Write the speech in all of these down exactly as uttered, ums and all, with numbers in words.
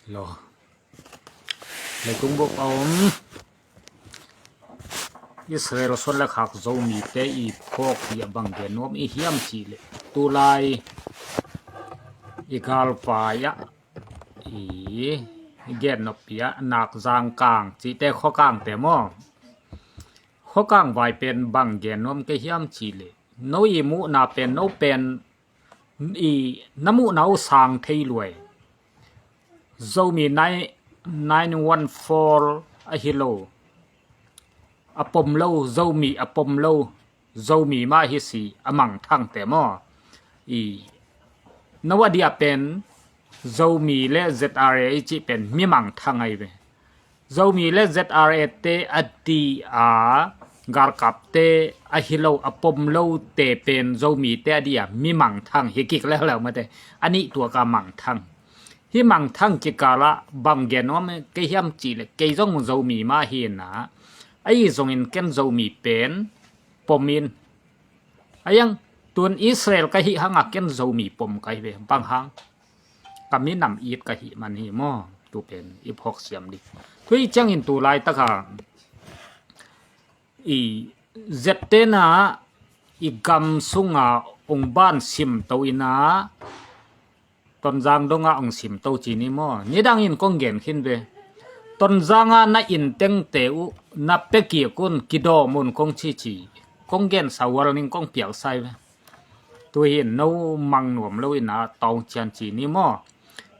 Lo. Leitung bup a om Israel suan le khak Zomite i phawk hi a bang gen nuam i hiam cih leh, tulai i galpai ah i gen nop pi ah Nakzang kang cihte, khuakangte maw, khuakang vai pen bang gen nuam ka hiam cih leh, no i muhna pen, no pen i na muhna uh sang thei luai. Zomi nine, nine one four ahi lo, a pom lo, Zomi a pom lo, Zomi mah hi si a mangthangte maw. I na wah dia pen Zomi le Z R A i cih pen mi mangthang ahi ve. Zomi le Z R A te a di a, galkapte ahi lo, a pom lote pen Zomite a di a mi mangthang hi kik leuleu mate. A nih tuak a mangthang. Hih mangthang kikal ah bang gen nuam ka hiam cih leh, kei zong Zomi mah hi na, ahi zongin ken Zomi pen pom in, a iang tun Israel ka hih hang a ken Zomi pom ka hi ve. Bang hang? Ka minam it ka hih man hi maw. Tu pen i phawk siam dih. Tui ciangin tu laitak a i zette na i gam sunga ong ban simto ina, Tonzang dong ah ong simto ci ni maw. Nidang in kong gen khin ve. Tonzang ah na inn tengte uh na pia kik un, kidawm un kong ci ci. Kong gen sa warning kong piak sa hi ve. Tu hi in no mang nuam lo ina tawng cian ci ni maw.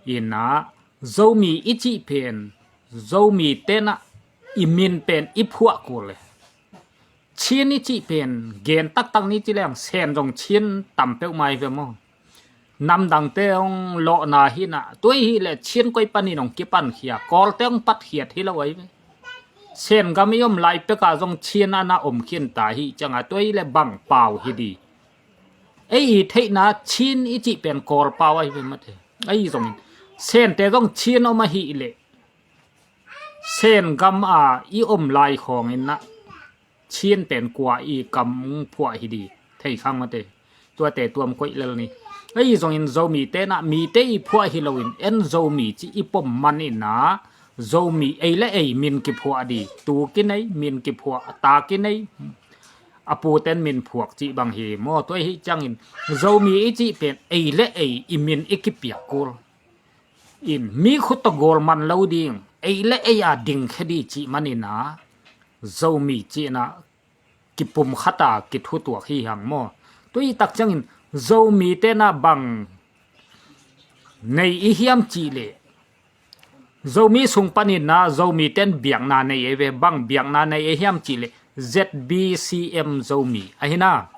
Ina Zomi i cih pen, Zomite na i min pen i phuah kul le. Chin i cih pen gen taktak ni ci leng, Sen zong Chin tam peuhmah hi ve maw. Namdangte hong lawhna hi na, tua hi leh Chin koi panin hong kipankhia, Kawlte hong patkhiat hi lo ahi ve. Sen gam i om lai peka zong Chin a na om khin ta hi cianga, tua hi leh bang pau hi di. Ei i theihna Chin i cih pen Kawl pau ahi ve mate. Ahi zongin Sente zong Chin om ahi leh, Sen gam a i om lai khawngin na Chin pen kua i kam phuah hi di, thei khang mate. Tuate tuam koih lel ni. Ahi zongin Zomite na mite i phuah hi loin en Zomi ci i pom man ina, Zomi ei le ei min kiphuah di. Tu kinei, min kiphuah, ta kinei, a puten min phuak cih bang hi maw. Tua hi ciangin Zomi i cih pen ei le ei i min i kipiak kul. In mi khut tawh gawl man lo ding, ei le ei a dingkhia di cih manina, Zomi cihna kipumkhat a kithutuak hi hang maw. Tua i tak ciangin Zomite na bang nei i hiam cih leh, Zomi sung panin na Zomite in biakna nei ei ve. Bang biakna nei ei hiam cih leh, Z B C M Zomi ahi na,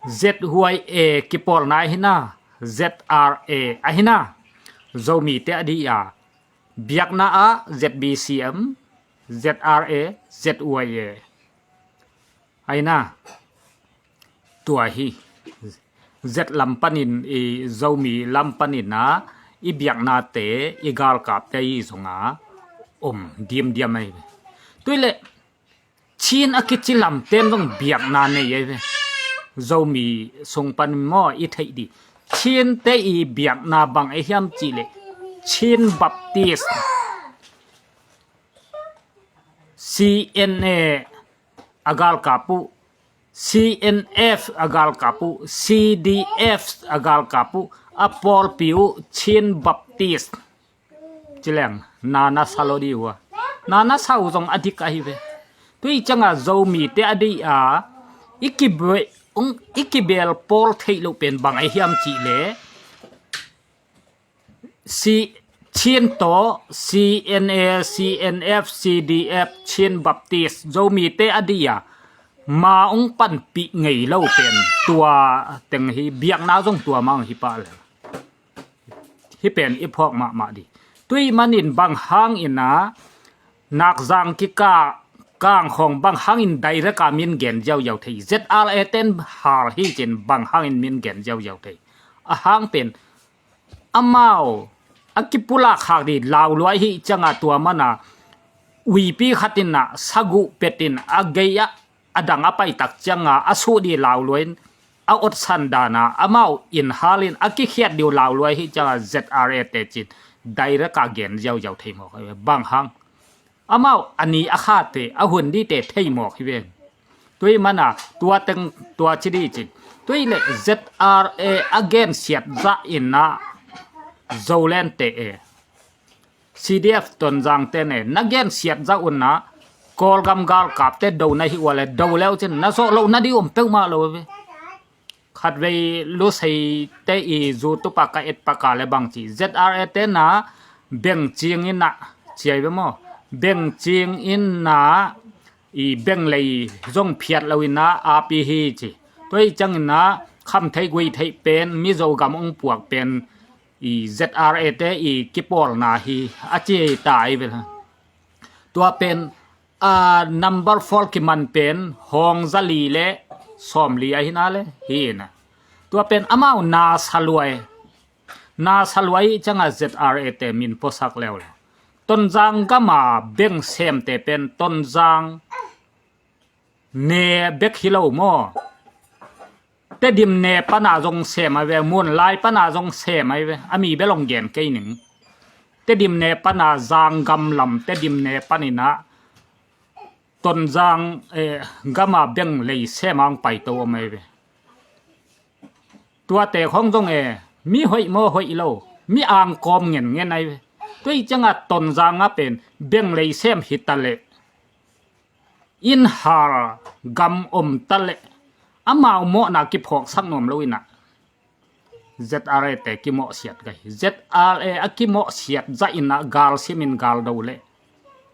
Z Y A kipawlna ahi na, Z R A ahi na, Zomite a dih a, biakna ah Z B C M, Z R A, Z Y A ahi na. Tua hi Z lam panin, i Zomi lam panin a i biaknate, i galkapte i zong a om diamdiam ahi ve. Tua hi leh Chin a kici lamte in zong biakna nei ahi ve. Zomi sung pan maw i theih di. Chinte i biakna bang ei hiam cih leh, Chin Baptist, C N A a galkap uh, C N F a galkap uh, C D F a galkap uh, a pawlpi uh Chin Baptist ci leng, na na sa lo di uh a, na na sa uh zong a dik ahi ve. Tua hi cianga Zomite a dih a, i kibe-, ung, i kibel pawl theih loh pen bang ei hiam cih leh, C, Chin tawh C N A, C N F, C D F, Chin Baptist, Zomite a dih a, ma ung panpih ngei lo pen tua teng hi, biakna zong tua ma ung hi pah lel. Hih pen i phawk mahmah di. Tua ahih manin bang hangin a, Nakzang kikah kang khawng bang hangin direct a min gen ziauziau thei. Z R A te in hal hi cin bang hangin min gen ziauziau thei. A hang pen amau a kipulak khak di lauluai hi cianga tua mana uipi khat in a saguh pet in a gei ah a dang a paitak cianga a suh di lauluai in a otsan dana amau in halin a kikhiat di uh lauluai hi cianga Z R A te cin direct a gen ziauziau thei mawk hi ve. Bang hang, amau a ni a khate a hun dite thei mawk hi ve. Tua ahih mana tua teng tua ci di cin. Tua hileh Z R A a gensiat zah in ah Zoland te e, C D F Tonzang te ne na gensiat zah un ah Kawlgam galkapte do na hih uh a leh do le uh cin na zawh loh na ding om peuhmah lo ve. Khatvei Lusei te i YouTube ah ka et pak a leh bang ci, Z R A te na beng cing in ah, ci hi ve maw, beng cing in ah i beng lei zong phiat lo in ah api hi ci. Tua ahih ciangin ah khamtheih guihtheih pen Mizo gam hong puak pen i Z R A te i kipawlna hi a ci ta hi ve. Tua pen a number four kiman pen hawng zali le sawmli ahi na le hi na. Tua pen amau na sa lua hi. Na sa lua ahih ciangin Z R A te min puasak leuleu. Tonzang gam a beng semte pen Tonzang ne bek hi lo maw, Tedim ne pan a zong sem ahi ve, Muanlai pan a zong sem ahi ve, a mi bel hong gen kei ning. Tedim ne pan a Zanggam lam Tedim ne pan in ah Tonzang, eh, gam a beng lei sem a hong paito om ahi ve. Tuate khong zong e, mi hoih maw hoih lo, mi angkawm ngen ngen ahi ve. Tua ahih ciangin Tonzang ah pen beng lei sem hi ta leh, inn hal gam om ta leh, amau mawhna kiphawksak nuam lo in ah Z R A te kimawhsiat gai. Z R A a kimawhsiat zah in ah gal sim in gal do leh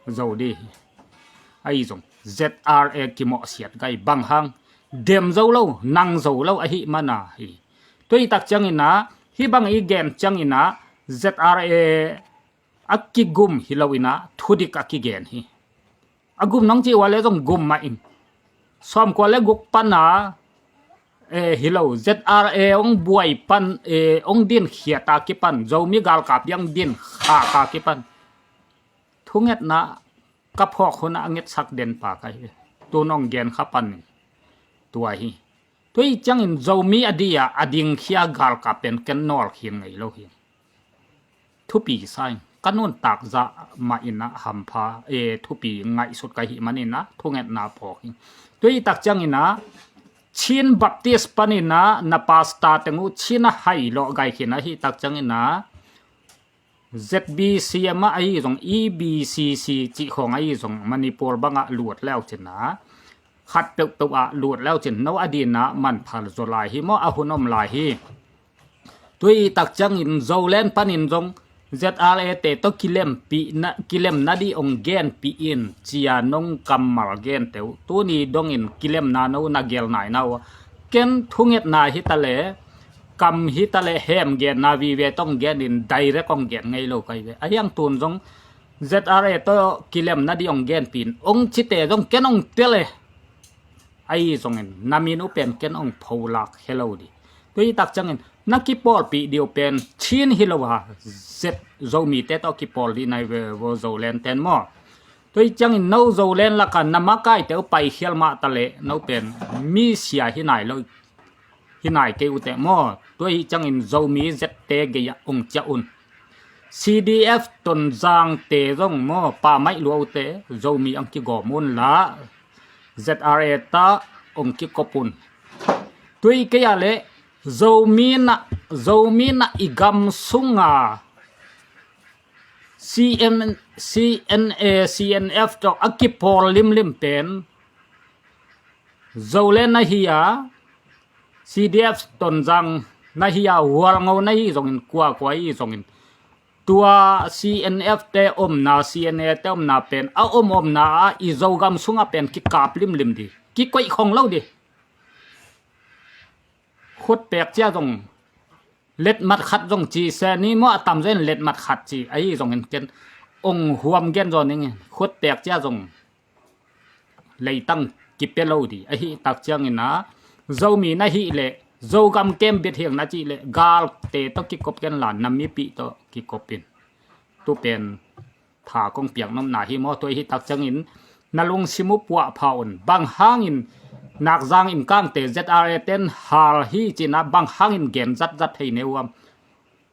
zo di hi. Ahi zong Z R A kimawhsiat gai, bang hang, dem zo lo, nang zo lo ahih mana hi. Tua ahih tak ciangin ah hih bang i gen ciangin ah Z R A a kigum hi lo in ah thudik a kigen hi. A gum nong cih uh a leh zong gum mah in, sawmkua le guk pan a, eh, hi lo, Z R A hong buai pan, eh, hong din khiat a kipan, Zomi galkap ding hong din khak a kipan thungetna ka phawk hun ah a ngetsak den pa ka hi. Tun hong gen kha pan in tua hi. Tua ahih ciangin Zomi a di a a ding khia galkap pen ken nawl khin ngei lo hi. Thupi sa in ka nuntak zah mah in ah hampha, eh, thupi ngaihsut ka hih man in ah thungetna phawk hi. Tua ahih tak ciangin ah Chin Baptist pan in ah na pastor teng uh Chin a hai lawh gai khin ahih tak ciangin ah Z B C M ah ahi zong, E B C C cih khawng ahi zong, Manipur bang ah lut le uh cin ah, khat peuhpeuh ah lut le uh cin, no a din ah manpha zaw lai hi maw, a hun om lai hi. Tua ahih tak ciangin Zoland pan in zong Z R A te tawh kilempih na, kilemna ding hong genpih in ci a nong kammal gente uh tuni dong in kilemna no na gel nai na uh a, ken thungetna hi ta leh, kam hi ta leh, hem genna vive tawh hong gen in direct hong gen ngei lo ka hi ve. Ahi hang tun zong Z R A tawh kilemna ding hong genpih in hong cite zong ken hong tel e. Ahi zongin na min uh pen ken hong pholak hi lo di. Tua ahih tak ciangin na kipawlpih ding uh pen Chin hi lo a, Z, Zomite tawh kipawl ding na hi ve vo, Zoland ten maw. Tua ahih ciangin no Zoland lak ah na makaite uh paikhial mah ta leh no pen mi sia hi nai lo, hi nai kei uh teh maw. Tua ahih ciangin Zomi Z te gei ah hong ciah un. C D F Tonzang te zong maw, pa maih lua uh teh Zomi hong kigawm un la, Z R A tawh hong kikop un. Tua ahih kei a leh Zomi na, Zomi na i gam sung a C N, C N A, C N F tawh a kipawl limlim pen Zoland na hi a, C D F Tonzang na hi a, Hualngo na hi zongin, kuakua hi zongin, tua C N F te omna, C N A te omna pen a om omna ah i Zogam sungah pen kikap limlim di, kikoih khong lo di. Khutpek cia zong letmat khat zong ci se ni maw, a tamzaw in letmat khat ci ahi zongin ken hong huam gen zaw ning. Khutpek cia zong leitang kipia lo di. Ahih tak ciangin ah Zomi na hih leh Zogam kembit hi ing na cih leh galte tawh kikop ken la, na mipih tawh kikop in. Tu pen tha kong piak nopna hi maw. Tua ahih tak ciangin na lungsim uh puahpha un. Bang hangin Nakzang in kangte Z R A ten hal hi cih na bang hangin gen zatzat thei ne uam.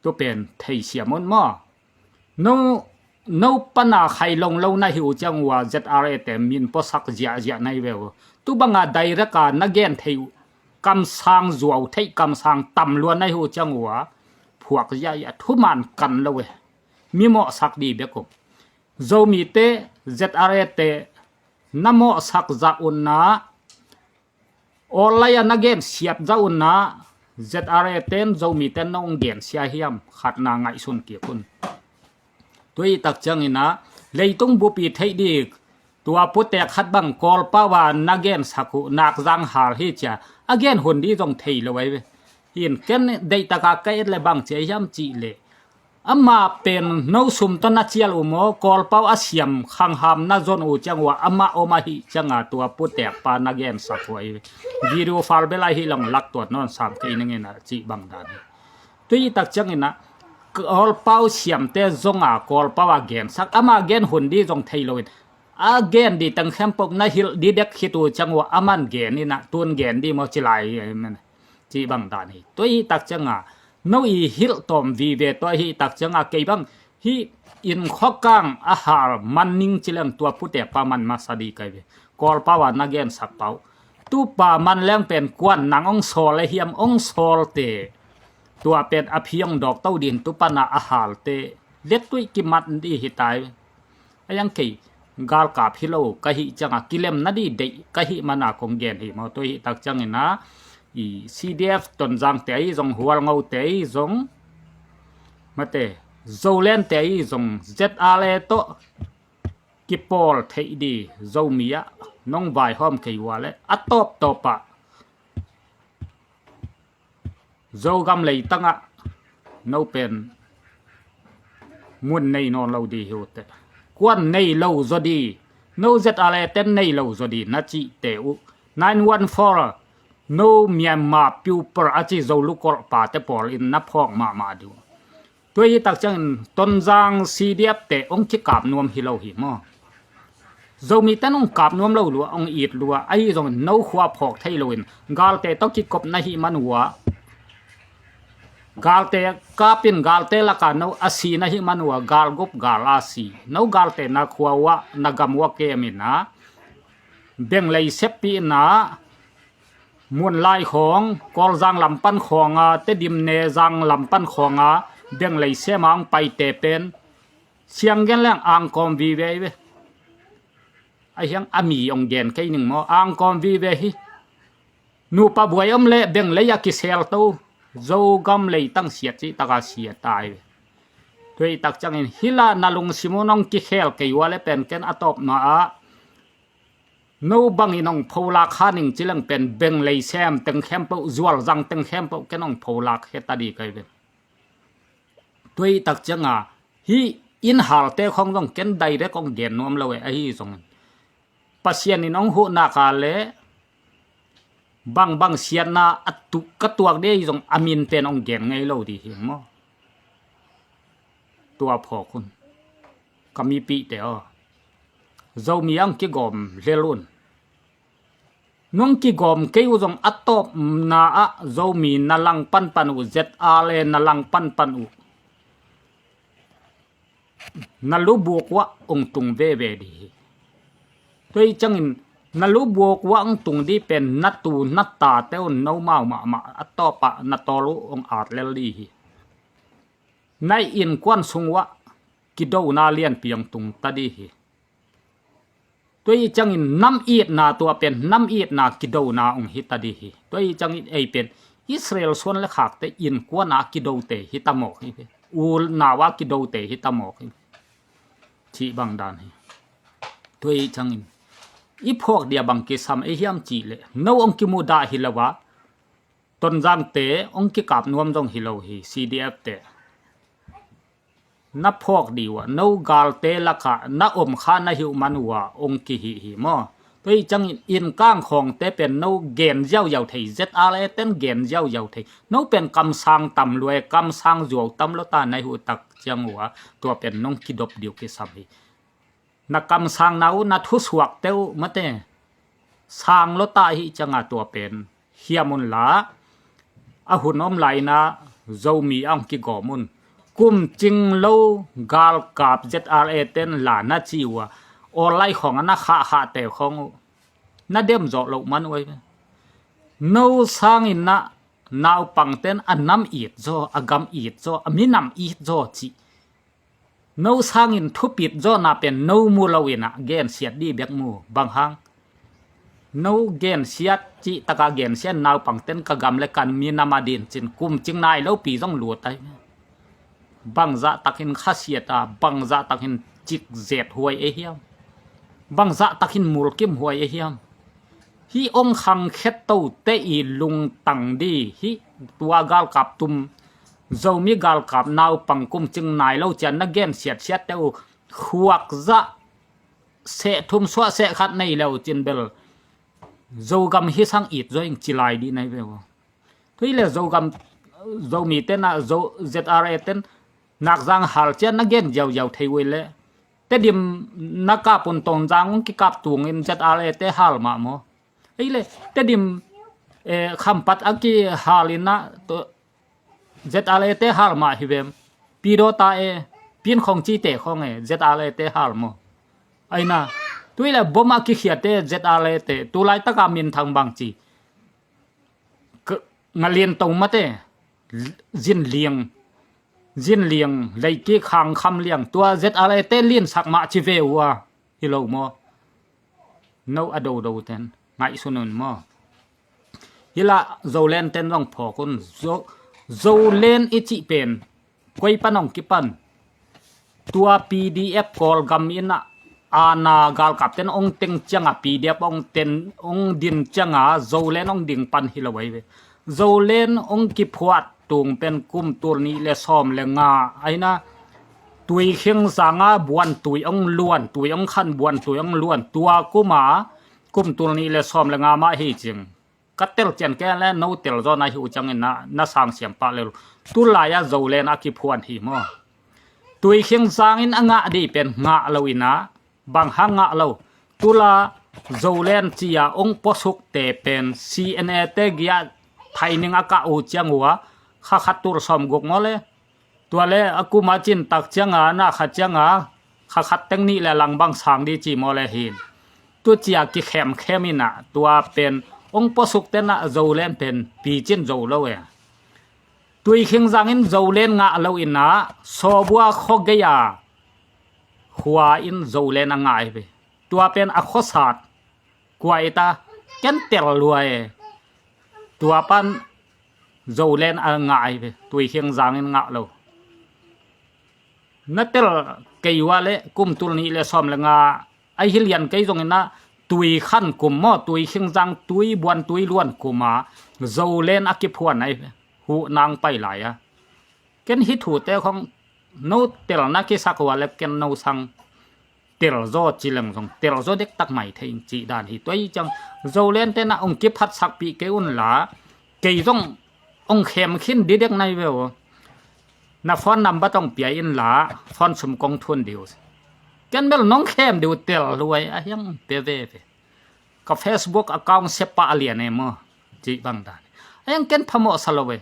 Tu pen theisiam un maw. No, no pana khai long lo na hi uh ciang uh a Z R A te min puasak ziahziah na hi ve uh. Tu banga direct a na gen thei uh, kamsang zuau theih kamsang tam lua na hi uh ciang uh a phuak ziahziah thuman kan lo e. Mi mawhsak di bek uh. Zomite Z R A te na mawhsak zah unna, online a na gensiat zah unna, Z R A ten Zomiten na hong gensia hiam, khatna ngaihsun kik un. Tua i tak ciangin a, leitung bup i theih dik tua putek khat bang Kawlpau a na gensak uh, Nakzang hal hi cia, a gen hun di zong thei lo ai ve. Hin ken deihtaka ka et le bang cia hiam cih leh, amah pen no sum tawh na cial uh maw, Kawlpau a siam khangham na zon uh ciang uh a amah om ahih cianga tua putekpa na gensak uh ai ve. Video file bel ahi long lak tuat nawn sam kei ning in a cih bang dan hi. Tua i tak ciangin a Kawlpau siamte zonga Kawlpau a gensak, ama gen hun di zong thei lo in, a gen di teng khempeuh na hilh di dek khit uh ciang uh a aman gen in a, tun gen di maw ci lai, amen. Cih bang dan hi. Tua i tak cianga no i hilh tawm vive, tua hi tak cianga kei bang hih inn khuakang a hal man ning ci leng tua putekpa man masa di kai ve. Kawlpau a na gensak pau. Tupa man leng pen kuan nang ong sawl le hiam, ong sawlte. Tua pen a phi ong dawk to din tu pana a halte lettuih kimat di hi tai. A yang kei galkap hi lo ka hih cianga kilem na di deih ka hih mana kong gen hi maw. Tua hih tak ciangin a i C D F Tonzangte ahi zong, Hualngote ahi zong, mate, Zolente ahi zong, Z R A tawh kipawl theih di Zomi ah nong vaihawm kei uh a le a tawptawpah Zogam leitangah no pen mun nei nawn lo di hi uh teh. Kuan nei lo zaw di, no Z R A ten nei lo zaw di na cihte uh. Nine one four, no Myanmar people a ci Zolu kolhpate pawl in na phawk mahmah di uh. Tua hi tak ciangin Tonzang C D F te ong kikap nuam hi lo hi maw. Zomite nong kap nuam lo lua, ong it lua, ahi zongin no khua phawk thei loin galte tawh kikop na hih man uh a, galte kapin galte laka no a si na hih man uh a, galgup gal a si. No galte na khua uh a, na gam uh a kemin a, benglei seppihna, Munlai khawng, Kawlzang lam pan khawnga, Tedim Nezang lam pan khawnga benglei sema ong paite pen siang gen leng angkawm vive hi ve. A hiang a mi ong gen kei ning maw, angkawm vive hi. Nupa buai om le benglei a kisel to, Zogam leitang siat cih taka siat ta hi ve. Tua hi tak ciangin hila na lungsim un ong kikhel kei uh a le pen ken a tawpna ah no bangin ong pholak kha ning ci leng pen benglei sem teng khempeuh, zualzang teng khempeuh ken ong pholak he ta di kai ve. Tua hi tak cianga hih inn halte khawng zong ken direct ong gen nuam lo e, ahi zongin Pasian in ong huh nak a le bangbang siatna a tu ka tuak di ahi zong a min pen ong gen ngei lo di hi maw. Tua phawk un. Ka mipihte aw, Zomi ang kigawm lel un. Nong kigawm kei uh zong a tawpna ah Zomi na lang panpan uh, Z R A na lang panpan uh, na lubuk uah ong tung veve di hi. Tua hi ciangin na lubuk uah ong tung di pen na tu na tate un, no mau mahmah a tawpah na tawl uh ong at lel di hi. Na innkuan sung uah kidona lianpi ong tung ta di hi. Tua hi ciangin nam itna, tua pen nam itna kidona ong hi ta di hi. Tua hi ciangin ei pen Israel suan le khakte innkuana kidote hi ta mawk hi. Unau a kidote hi ta mawk hi. Cih bang dan hi. Tua hi ciangin i phawk dia bang kisam ei hiam cih leh no ong kimudah hi lo a, Tonzangte ong kikap nuam zong hi lo hi, C D F te. Na phawk di uh a, no galte lakah na om kha na hi uh man uh a ong kihih hi maw. Tua hi ciangin innkang khawngte pen no gen ziauziau thei, Z R A ten gen ziauziau thei. No pen kamsang tam lua e, kamsang zuau tam lua ta na hi uh tak ciang uh a, tua pen nong kidop di uh kisam hi. Na kamsangna uh, na thusuakte uh mate sang lua ta hi cianga tua pen hiam unla, a hun om laina Zomi ang kigawm un. Kum cing lo galkap Z R A ten la na ci uh a, online khawng a na khahkhahte khawng uh na dem zawh loh man uh ahi ve. No sangin na naupangten a nam it zaw, a gam it zaw, a minam it zaw cih no sangin thupit zawhna pen no mu lo inah gensiat dih bek mu. Bang hang? No gensiat cih taka gensiat naupangten ka gam le kan minam a din cin kum cing nai lopi zong lut ahi. Bangzah takin khasiat a, bangzah takin cikzet huai ei hiam? Bangzah takin mulkim huai ei hiam? Hih ong khangkhet tote i lungtang di hih tua galkap tum, Zomi galkap naupang kum cing nai lo cian na gen siatsiatte uh khuak zah seh thum suah seh khat nei lo cin bel Zogam hi sang it zo ing ci lai dih nai ve uh. Tui le Zogam, Zomi tenah Zo, Z R A ten nakzang hal cian na gen ziauziau thei uh le Tedim na kap un Tonzang ong kikap tungin Z R A te hal mah maw? Ei le Tedim, eh, Khampat a kihal inah Z R A te hal mah hi vem? Pidawta e, Pinkhong cite khong e, Z R A te hal maw? Aina tui le bom a kikhiate Z R A te tulaitaka minthang bang ci? Ngalin to mate, Zinliang, Zinliang, Leiki, Khangkham Liang, tua Z R A te linsak mah ci ve uh a, hi lo maw? No a dodo ten ngaihsun un maw? Hi lah Zolen ten zong phawk un. Zo, Zolen i cih pen koi pan ong kipan? Tua P D F Kawlgam inah ana galkap ten ong teng cianga P D F ong ten ong din cianga Zolen ong ding pan hi lo ahi ve. Zolen ong kiphuat tung pen kum tul nih le sawm le nga aina Tuikhing zanga buantui ong luan, tui ong khan buantui ong luan, tua kuma kum tul nih le sawm le nga mah hi cing. Ka tel cian ke le no tel zaw na hi uh ciangin na, na sang siam pah lel. Tulai a Zolen a kiphuan hi maw? Tuikhing zangin a ngah dih pen ngah lo inah, bang hang ngah lo? Tula Zolen cia ong puasukte pen C N A te giah thaining a kah uh ciang uh a kha khat tul sawm guk maw le? Tua le a kuma cintak cianga na khat cianga kha khat teng nih le lang bang sang di ci maw le hin. Tu cia kikhemkhem inah tua pen ong puasuk tenah Zolen pen picin zo lo e. Tuikhing zangin Zolen ngah lo inah Sawbua khuagei a khua in Zolen a ngah ahi ve. Tua pen a khuasat kua ita ken tel lua e. Tua pan Zolen a ngah ahi ve. Tuikhing zangin ngah lo. Na tel kei ua le kum tul nih le sawm le nga ahi lian kei zongin a tui khan kum maw, tui khingzang tui buan tui luan kuma Zolen a kiphuan ahi ve. Huh nang pai lai a. Ken hi thute khong no tel na kisak ua le ken no sang tel zaw ci leng zong tel zaw dektak mai thei ing cih dan hi. Tua i ciang Zolen tenah ong kiphatsakpih kei un la kei zong ong khem khin didek nai ve uh. Na phone number tong pia in la phone sum kong thun diu. Ken bel nong khem diu tel luai a hiang pe ve ve. Ka Facebook account sepah a lian e maw? Cih bang dan a hiang ken phamawh sa lo ve.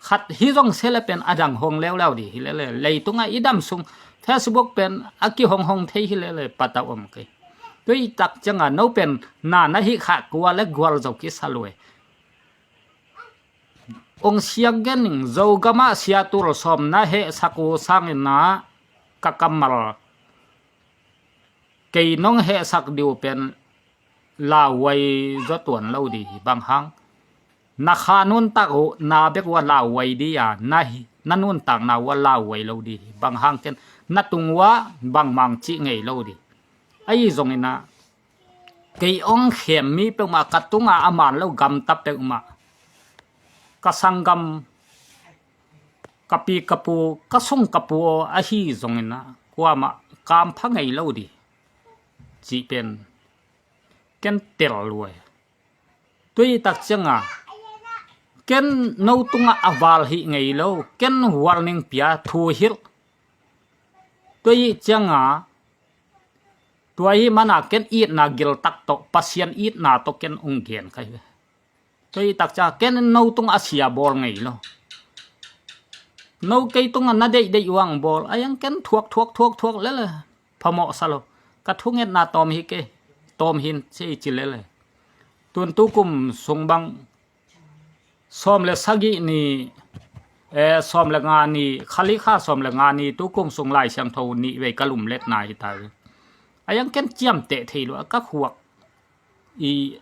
Khat hi zong sele pen a dang hong leuleu di hi lele. Leitunga i dam sung Facebook pen a kihonghong thei hi lele patau om kei. Tui tak cianga no pen na na hih khah kua le gual zo kisa luai. Ong siak gen ning Zogamah siatul sawm na hehsak uh sangin na ka kammal kei nong hehsak diu pen lauhuai zaw tuan lo di hi bang hang. Na kha nuntak uh na bek ua lauhuai di a na hi, na nuntak na ua lauhuai lo di hi bang hang ken na tung ua bangmang cih ngei lo di. Ahi zongin a kei ong khem mi peuhmah ka tunga a man lo gamta peuhmah ka sanggam ka pi ka pu ka sung ka pu aw ahi zongin a kuamah kampha ngei lo di. Cih pen ken tel luai. Tui tak cianga ken no tungah a val hih ngei lo, ken hual ning pia thu hilh. Tui cianga tua hi mana ken itna giltak tawh Pasian itna tawh ken ung gen kai ve. Tui tak cianga ken no tung a sia bawl ngei lo. No kei tungah na deihdeih uang bawl a, iang ken thuak thuak thuak thuak lele phamawh sa lo. Ka thungetna tawm hi kei, tawm hin ci ci lele. Tun tukum sung bang sawm le sagih ni, eh, sawm le nga ni, khali kha sawm le nga ni, tukum sung Lai Siangtho nih vei ka lumletna hi ta ve. A iang ken ciamteh thei lo a, ka khuak i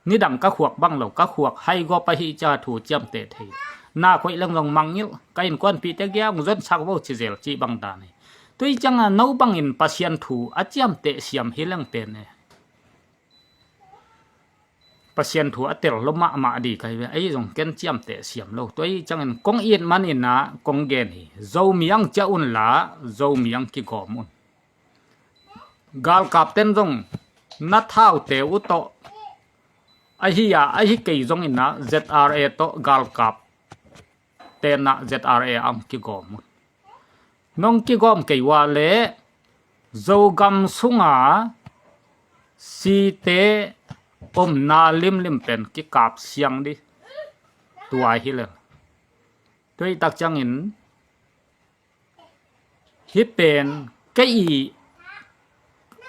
nidang ka khuak bang lo, ka khuak hai gawp ahi ca thu ciamteh thei. Na koih leng zong mangngilh, ka innkuanpihte giang zon sak vo ci zel ci bang dan hi. Tui cianga no bangin Pasian thu a ciamteh siam hi leng pen e. Pasian thu a tel lo mahmah di kai ve, ei zong ken ciamteh siam lo. Tua i ciangin kong it maninah kong gen hi. Zomi ang ciah unla, Zomi ang kigawm un. Galkap ten zong na thaute uh tawh ahi a, ahi kei zonginah Z R A tawh galkap tenah Z R A ang kigawm un. Nong kigawm kei ua le Zogam sunga site omna limlim pen kikap siang di. Tua hi le. Tua i tak ciangin hih pen kei i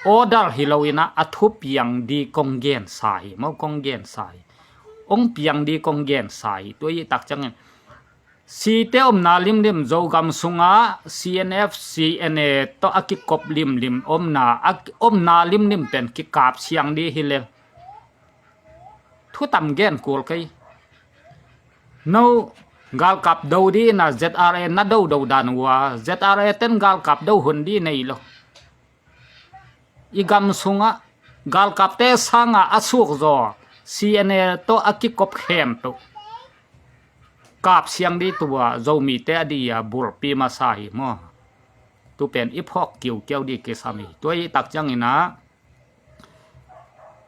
order hi loinah a thu piang di kong gensa hi, mau kong gensa hi. Ong piang di kong gensa hi. Tua i tak ciangin site omna limlim Zogam sungah C N F, C N A tawh a kikop limlim omna, a omna limlim pen kikap siang di hi le. Thutam gen kul kei. No galkap do di na Z R A na do do dan ua, Z R A ten galkap do hun di nei lo. I gam sungah galkapte sangah a sukzaw C N A tawh a kikop khempeuh kap siang di tua Zomite a di a bulpi masa hi maw? Tu pen i phawk kiukiau di kisam hi. Tua i tak cianginah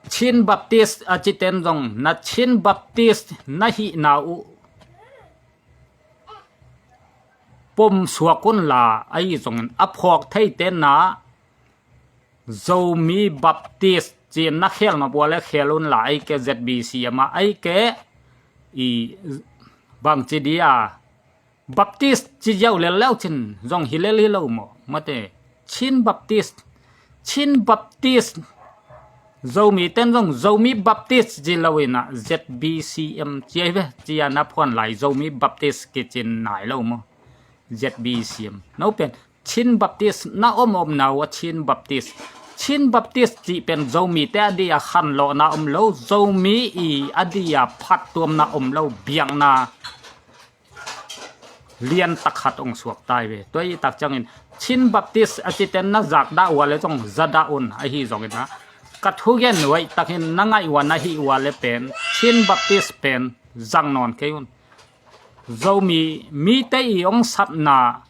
Chin Baptist a citen zong na Chin Baptist na hihna uh pom suak unla, ahi zongin a phawk theite na Zomi Baptist ci-in na khel nop ua le khel unla, ahi ke Z B C M a, ahi ke i bangci di a Baptist ci ziau lel leu cin zong hi lel hi lo maw? Mate Chin Baptist, Chin Baptist, Zomi ten zong Zomi Baptist ci lo inah Z B C M ci ahi ve, ci a na phuan lai Zomi Baptist kicin nai lo maw? Z B C M. No pen Chin Baptist na om omna uh a Chin Baptist. Chin Baptist cih pen Zomite a di a khanlawhna om lo, Zomi i a di a phattuamna om lo, biakna lian tak khat ong suak tai ve. Tua i tak ciangin Chin Baptist a citen na zakdah ua le zong zadah un, ahi zonginah ka thugen nuaih takin na ngaih ua na hih ua le pen Chin Baptist pen zang nawn kei un. Zomi mite i ong sapna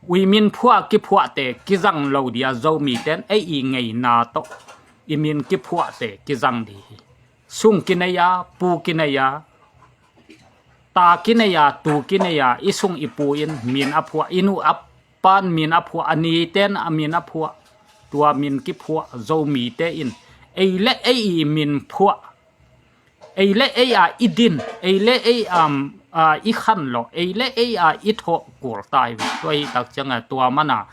ui min phuah kiphuahte kizang lo dia, Zomite in ei i ngeina tawh i min kiphuahte kizang di hi. Sung kinei a, pu kinei a, ta kinei a, tu kinei a, i sung i pu in min a phuah, i nu a pan min a phuah, a nite in a min a phuah, tua min kiphuah Zomite in ei le ei i min phuah, ei le ei a i din, ei le ei a, a, i khanlawh, ei le ei a i thawh kul tai ve. Tua hi tak cianga tua mana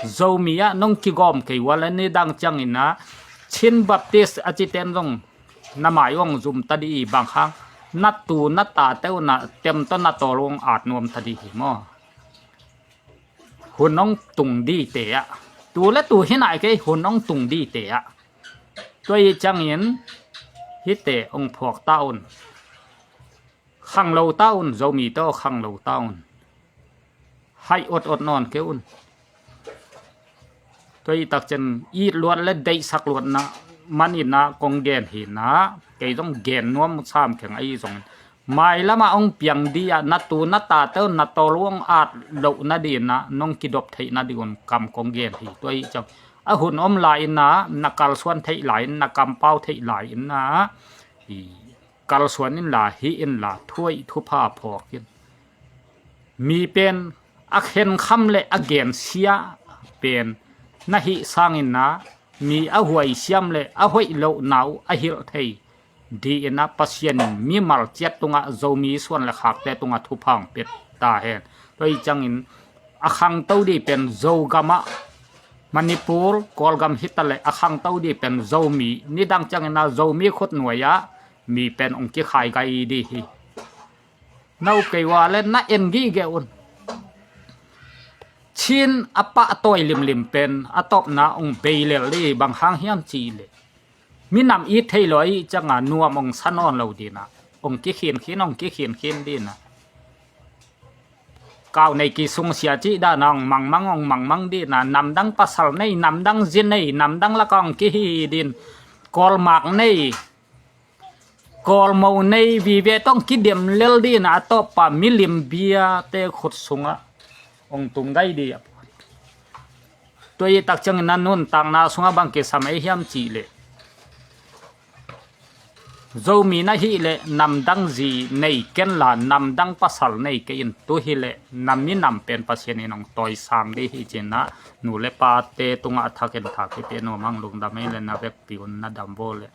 Zomi ah nong kigawm kei ua le nidang cianginah Chin Baptist a citen zong na mai ong zum ta di i bang hang na tu na tate uh na tem tawh na tawl ong at nuam ta di hi maw? Hun ong tung dite ah, tu le tu hi nai kei, hun ong tung dite ah. Tua i ciangin hihte ong phawk ta un. Khang lo ta un, Zomite aw, khang lo ta un. Haih otot nawn kei un. Tua i tak ciang it luat le deihsak luatna maninah kong gen hinah kei zong gen nuam sam kheng ahi zongin mailamah ong piang di ah na tu na tate uh na tawl ong at loh nadinah nong kidop theih nadingun kam kong gen hi. Tua i ciang a hun om lai inah na kalsuan theih lai in, na kampau theih lai inah i kalsuan inla, hih inla, thuaih thupha phawk in. Mi pen a khenkham le a gensia pen na hih sanginah mi a huaisiam le a hoih lohna uh a hilh thei di inah Pasian in mimal ciat tungah Zomi suan le khakte tungah thupha ong pia ta hen. Tua hi ciangin a khangto dih pen Zogam ah, Manipur, Kawlgam hi ta leh a khangto dih pen Zomi, nidang ciangin a Zomi khutnuai ah mi pen ong kikhai gai dih hi. No kei ua le na en gige un. Chin a pahtawi limlim pen a tawpna ong bei lel dih, bang hang hiam cih leh minam it thei lo ahih ciangin nuam ong sa nawn lo dih na, ong kikhinkhin, ong kikhinkhin dih na. Kau nei kisungsia cih dan a ong mangmang, ong mangmang dih na, namdang pasal nei, namdang zi nei, namdang lak a ong kihi dih na, Kawlmak nei, Kawlmo nei vive tawh ong kidem lel dih na, a tawppa milim biate khut sungah ong tung gai dih a. Tua i tak ciangin a nuntakna sungah bang kisam ei hiam cih leh, Zomi na hih leh namdang zi nei ken la, namdang pasal nei kei in, tu hi leh na minam pen Pasian in ong tawisang dih hi ci-in a, nu le pate tungah a thakin thak hi pia nuam ing. Lungdam ei leh na vekpi un na dam vo leh.